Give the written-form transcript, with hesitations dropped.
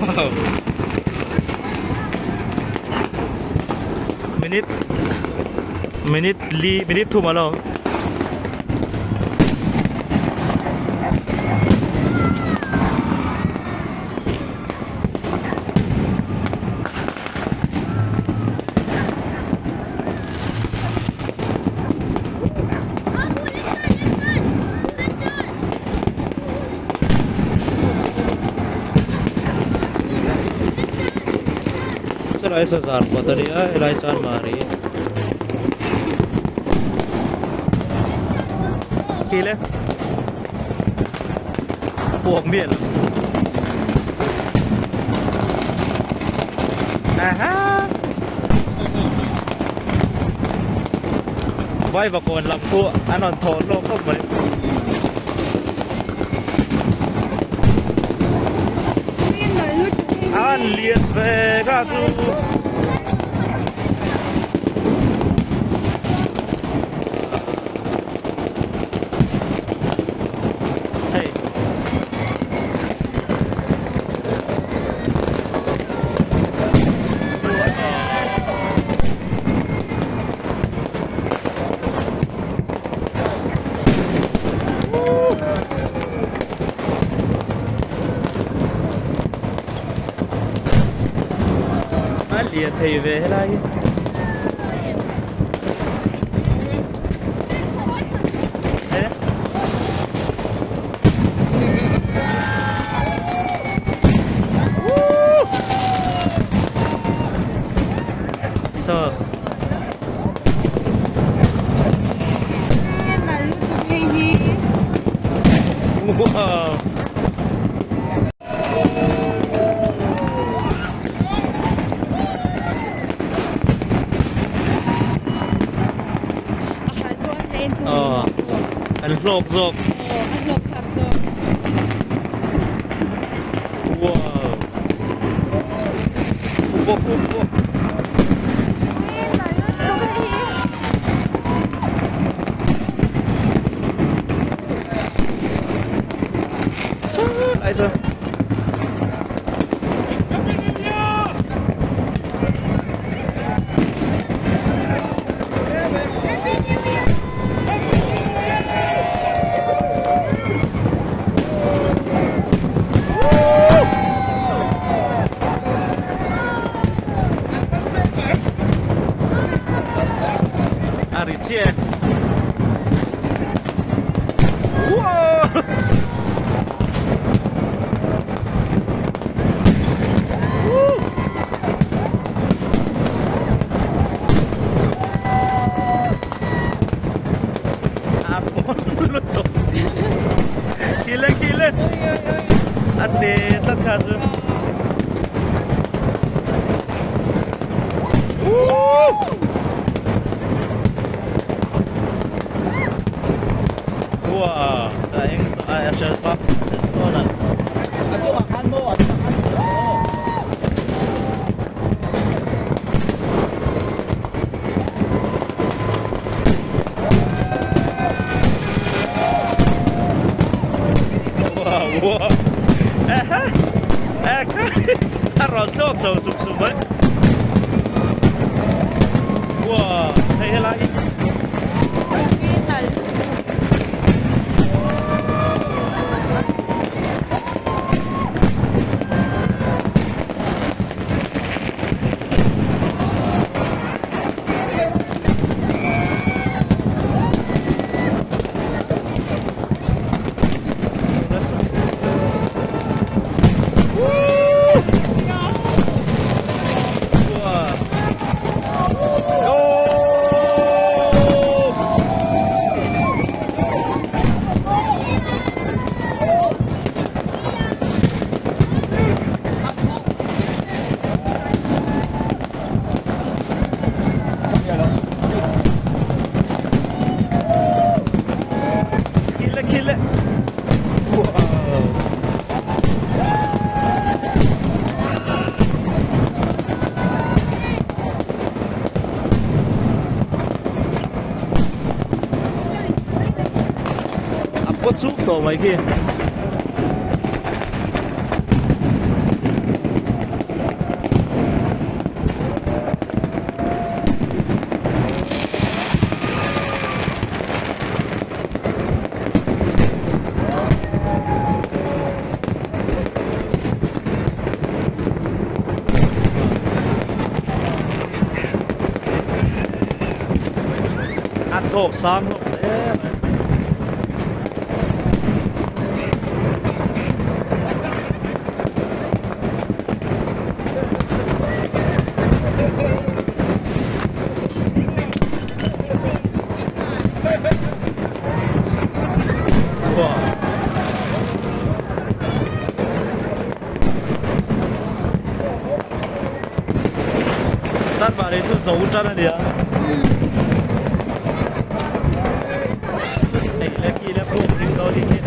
Wow. Minute minute li minute thum alo. Sawlai saw zar kawt a nia helai chuan mahni khi le puak miah lo aha Vaivakawn lam khu an rawn thaw hlawk khawp mai. An lian ve kha chu. Hei. A lian thei ve helai hi. So Wow. An hlawk zawk. Wow. Puak puak puak. Ai sao? A ri chiah e. Wow! A pawn lutuk khile khile a te tlat kha chu Wow a eng saw a hriat vak sawn a. A chungah khan maw a chungah khan maw. A rawn thlawk chho sup sup mai. Wow, hei helai hi. Khile khile. Wow. A pawt chuk tawh mai khi. thlawk sang hlawm hle mai. Chanmari chu zo tan a nia. Hei le khi le puk ding dawn hi khi.